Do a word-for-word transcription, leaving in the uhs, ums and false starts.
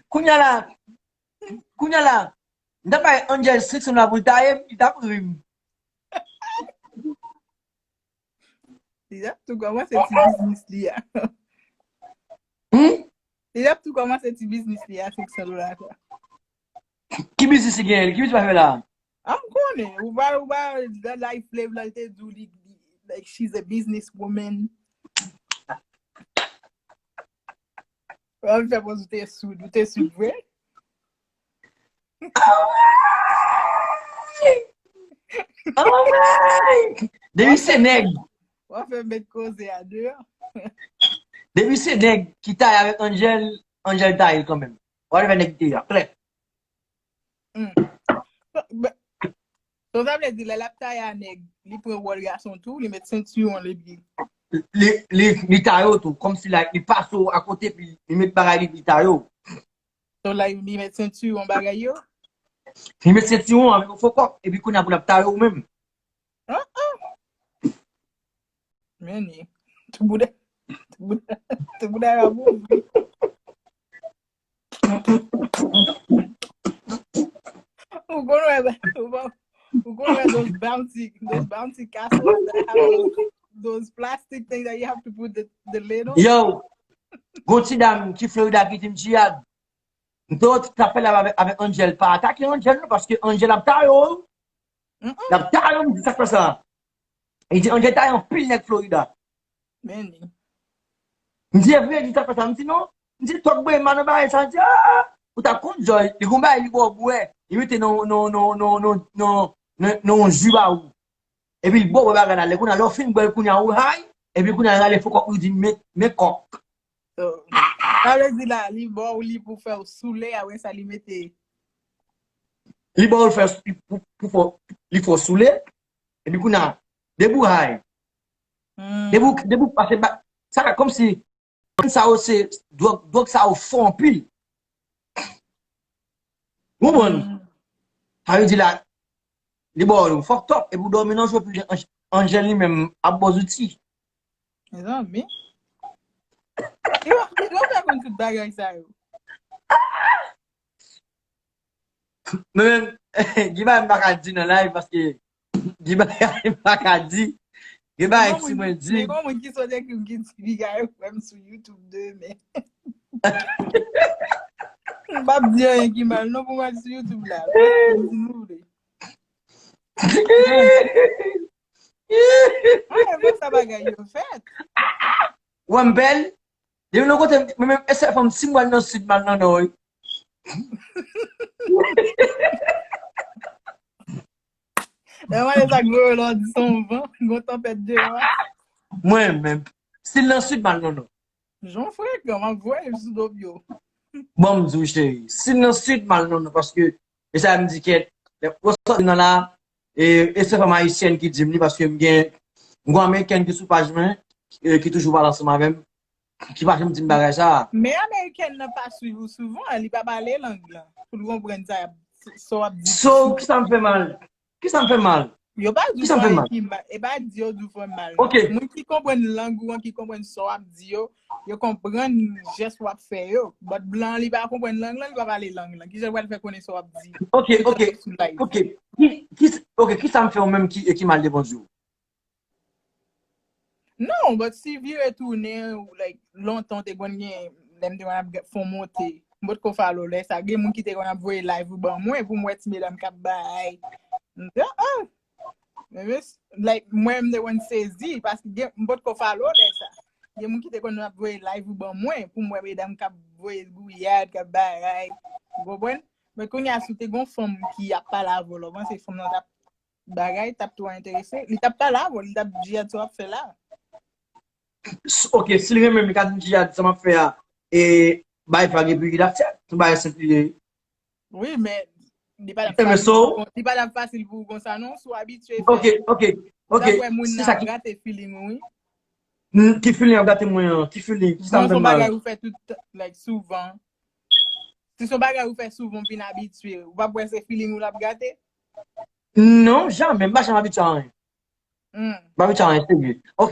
Kounye a la, kounye a la, m t ap bay Angel senk san dola pou l taye m, li t ap ri m. Li ap tou kòmanse ti biznis li a. Hmm? Li ap tou kòmanse ti biznis li a, senk san dola sa. Ki biznis li genyen? Ki biznis pa fè la? A m konnen, ou pa, ou pa, dan life live la, li te di w li, li, like, she's a business woman. Ou fè pòz ou te soud, ou te soud vre? Alright! Alright! Depi se nèg. W ap fè met koze a deyò. Depi se nèg ki taye avèk Angel, Angel taye l kanmenm. W ap fè nèg ki te a, klè. Hmm. Donk, sa vle di, lè l ap taye a nèg, li pran wòl gason tou, li met sentiwon l epi. Li, li, li taye w tou, kòmsi like, li pase w akote, epi li met bagay li, li taye w. So, like, li met sentiwon bagay yo? Li met sentiwon avèk yon fo kòk, epi kounye a pou l ap taye w menm. Ah, ah. Men ni. Tout bouda, tout bouda, tout bouda yo ap ouvri. Ou konn wè, ou konn, ou konn wè those bouncy, those bouncy castles that have those, those plastic things that you have to put the, the lid on? Yo, gon ti dam ki Florida ki di m Jihad. M te wè ti afè la avèk, avèk Angel. Pa atake Angel non, paske Angel ap taye w. Mm-mm. L ap taye w, m di sa k fè sa. Li di Angel taye anpil nèg Florida. Men ni. M di e vre, di sa k fè sa. M di non. M di tòk bwen man nan bagay sa. Li di ah, ou ta konn jòy. Li gon bagay li ba w bwè. Li mete nan, nan, nan yon ji ba ou. Epi l ba w bwè bagay la. Lè kounye a, lè w fin bwè l kounye a ou high. Epi kounye a l rale fo kòk li di men, men kòk. So, sa vle di la, li ba w li pou fè w soule, apre sa li mete. Li ba w l fè pou, pou, pou fè, li fè w soule. Epi kounye a, depi w high. Hmm. Depi w, depi w pase ba, sa ka kòmsi, sa yo se, dwòg, dwòg sa yo fò anpil. Ou konprann? Hmm. Sa vle di la, li ba w l fucked up, epi w dòmi nan jou, epi Anj-, Angel li menm ap ba w zouti. Mezanmi. Yo, yo fè konn tout bagay sa yo. Men menm, gen bagay m pa ka di nan live paske gen bagay m pa ka di. Gen bagay si mwen di. Men gon moun ki sot ekri m ki di piga yo wè m sou YouTube demen. M p ap di anyen ki mal non pou mwen sou YouTube la. Di nou vle. Mwen renmen sa bagay yo fèt. Wè m bèl. Depi nou kote m, mwen menm, e sèl fanm si m pral nan sid m al nan nò wi. Lè mwen sa gwo yo lò di son van, gon tanpèt deyò. Mwen menm, si l nan sid m al nan nò. Jan frekan, m ap voye l sou do pye w. Bon, m di w cheri, si l nan sid m al nan nò, paske e sa m di kèt, lè w sòti nan la, e, e se fanm ayisyèn ki di m li, paske m gen, m gon amerikèn ki sou paj mwen, e, ki toujou pale ansanm avè m, ki pa janm di m bagay sa. Men amerikèn nan pa swiv ou souvan, li pa pale lang lan. Pou l konprann sa, sa w ap di. So, kisa m fè mal? Kisa m fè mal? Yo pa di Kisa m fè w mal? Ki mal. E pa di yo di w fè mal. Ok. Moun ki konprann lang ou an, ki konprann sa w ap di yo, yo konprann jès w ap fè yo. But blan an, li pa konprann lang lan, li pa pale lang lan. Kijan w pral fè konnen sa w ap di? Ok, ok, ok. Ki, ki, ok, kisa m fè ou menm ki, e ki mal devan zye w? Non, but si vire tounen, like, lontan w te konn gen, lè m te konn ap fon monte, m potko follow lè sa. Gen moun ki te konn ap voye live ou ban mwen pou m wè ti medam k ap bay. M te, ah! Men, men, like, mwen, m te konn sezi, paske gen, m potko follow lè sa. Gen moun ki te konn ap voye live ou ban mwen, pou m wè medam k ap voye gouyad, k ap bagay. Ou konprann? Men kounye a, si w te gon fanm ki ap pale avè w, la, w panse fanm nan t ap bagay, t ap twò enterese. Li t ap pale avè w, li t ap di, "Gad, sa w ap fè la?" S-, ok, si l renmen m, li ka di m, "Gad, sa m ap fè a, e, bay vag epi li ap fèt." Yon bagay senp li ye. Wi, men li pa t ap Fè men fasil so. Pou, li pa t ap fasil pou ou konsa, non, si w abitye fè. Ok, ok, ok. Sa wè moun Si nan sa ap ki, gate feeling ou, wi. mm, ki feeling ap gate mwen an? Ki feeling? Kisa m Non, fè son mal? Bagay ou fè tout, like, souvan. Si son bagay ou fè souvan, ou vin abitye, ou p ap wè se feeling ou l ap gate? Non, janmen. M pa janm abitye a anyen. M pa abitye a anyen, serye. Ok,